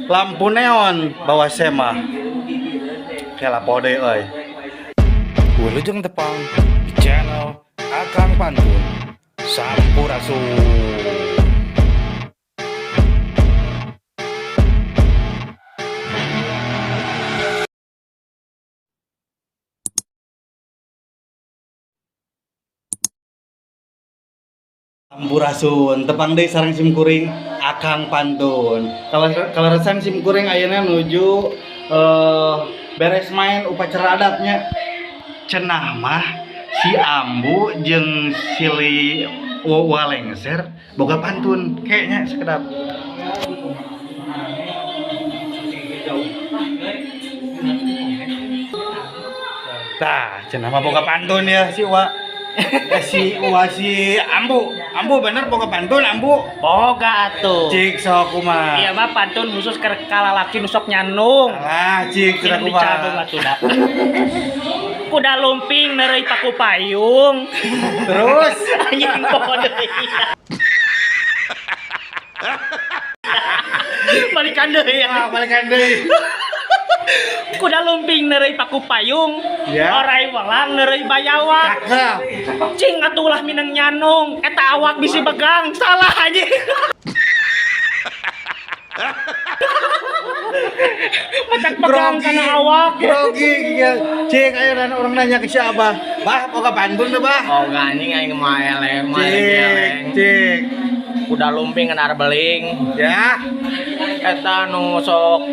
Lampu neon bawa semah. Kela poho deui euy. Wilujeng tepang di channel Akang Pantun. Sampurasun. Sampurasun, tepang deui sareng sim kuring Akang Pantun. Kalau kalau resan sim kuring ayeuna nuju beres main upacara adatnya. Cenah mah si Ambu jeung Sili Walengser boga pantun kayaknya sekedap. Tah, cenah mah boga pantun ya si Wa. Si Wa si Ambu. Ambu bener boga pantun Ambu. Boga atuh. Cik sok kumaha. Iya mah pantun khusus ke kalalaki nu sok nyanung. Alah, cik cenah Ini dicadung kumaha. atuh da. Kuda lumping neureuy paku payung. Terus Anjing poho deui. Balikan deui ya. Ah, balikan deui. Kuda lumping neureuy paku payung. Ya. Orai welang neureuy bayawak. Cakep. Cing atuh ulah mineng nyanung. Eta awak bisi begang. Salah anjing. Macak begang kana awak. Grogi ya. Cik ayo dan orang nanya ke si Abah. Bah, boga pantun teu, Bah? Oh anjing aing mah eleng, mah Cik, eleng. cik. Kuda lumping ngenar beling. Ya. Eta nu sok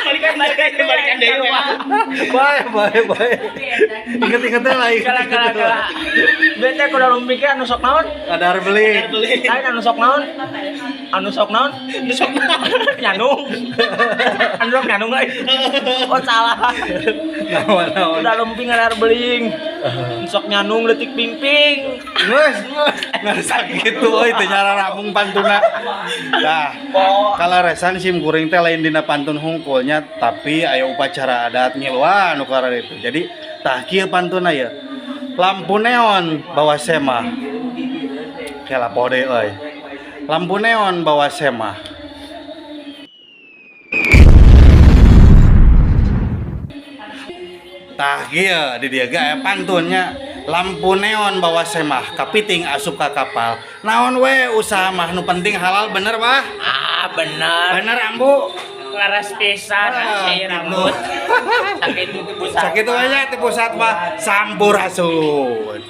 Balikan balikan balikan deui wah. Bae, bae, bae. Ingat-ingat lah, kala kala kala. Bete kuda lumping ke anu sok naon? Ada beli. Lain anu sok naon? Anu sok naon? Nu sok naon? Nyanung. Anu sok nyanung lain. Oh salah. Naon, naon. Kuda lumping ngenar beling. Nu sok nyanung leutik pingping. Geus, nggak sakitu euy teu nyara ramung pantuna. Nah, kalaresan sim kuring teh lain dina pantun hungkulnya tapi aya upacara adat ngiluan nu itu. Jadi tah kieu pantuna ya. Lampu neon bawa semah. Kela poho deui euy. Lampu neon bawa semah. Tah kieu di dieu ge aya pantunnya. Lampu neon bawa semah kapiting asup ka kapal. Naon we usaha mah nu penting halal bener bah? Ah bener. Bener Ambu. Laras pisan Ah, si rambut. Sakit itu pusat. Sakitu aja ti pusat mah sampurasun.